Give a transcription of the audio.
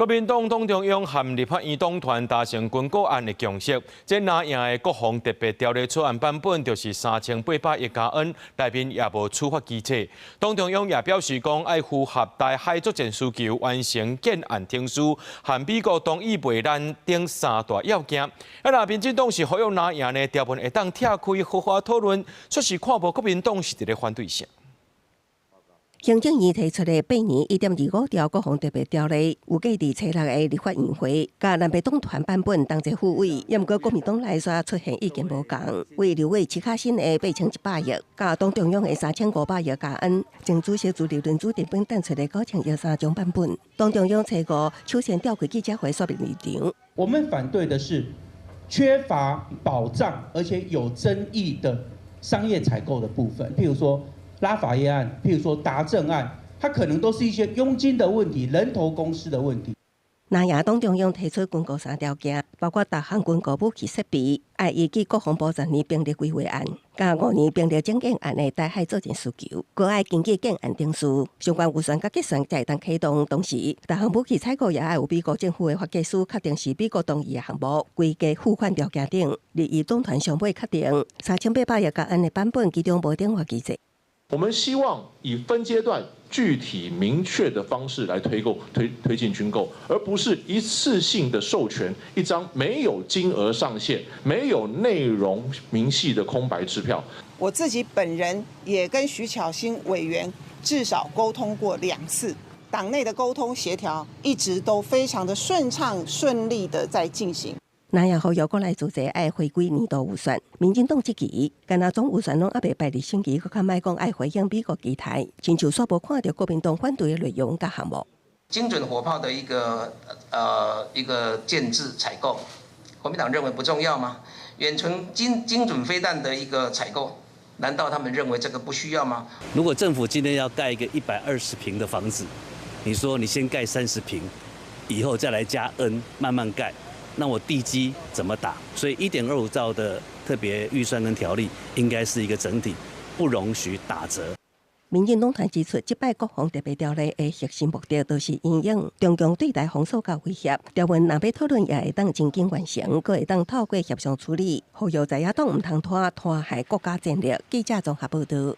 國民黨黨中央和立法院黨團達成軍購案的共識，這藍營的國防特別條例草案版本就是3800億加元，內面也無處罰機制。黨中央也表示講，愛符合台海作戰需求，完成建案程序，和美國同意賣咱等三大要件。啊，若民進黨是呼籲藍營的條文會當拆開好好討論，卻是看無國民黨是佇咧反對啥。行政院提出的8年1.25兆國防特別條例，預計佇初六的立法院會，佮藍白黨團版本同齊復位，毋過國民黨內煞出現意見無仝，為劉委徐巧芯的8100億，佮黨中央的3500億加元，前主席朱立倫朱立倫提出的9000億三種版本，黨中央初五首先召開記者會說明立場。我們反對的是缺乏保障而且有爭議的商業採購的部分，譬如說拉法葉案，譬如說達正案，它可能都是一些佣金的問題、人頭公司的問題。藍營黨中央提出軍購三條件，包括逐項軍購武器設備，愛依據國防部十年兵力規劃案，佮5年兵力整建案的台海作戰需求，閣愛根據建案程序，相關預算佮結算才會當啟動。同時，逐項武器採購也愛有美國政府的發給書，確定是美國同意的項目，規格付款條件等。立院黨團上尾確定3800億加元的版本，其中無懲罰機制。我們希望以分階段、具體明確的方式來推購、推進軍購，而不是一次性的授權一張沒有金額上限、沒有內容明細的空白支票。我自己本人也跟徐巧芯委員至少溝通過兩次，黨內的溝通協調一直都非常的順暢、順利的在進行。藍營呼籲國內組織愛回歸年度預算，民進黨質疑，干焦總預算攏猶未排入審議，閣較莫講愛回應美國期待，親像煞無看著國民黨反對的內容佮項目。精準火炮的一個建制採購，國民黨認為不重要嗎？遠程精準飛彈的一個採購，難道他們認為這個不需要嗎？如果政府今天要蓋一個120坪的房子，你說你先蓋30坪，以後再來加 N，慢慢蓋。那我地基怎麼打？所以1.25兆的特別預算跟條例應該是一個整體，不容許打折。民進黨團指出，這擺國防特別條例的核心目的，就是因應中共對台封鎖佮威脅。條文若欲討論，也會當真緊完成，閣會當透過協商處理。呼籲在野黨毋通拖拖害國家戰略。記者綜合報導。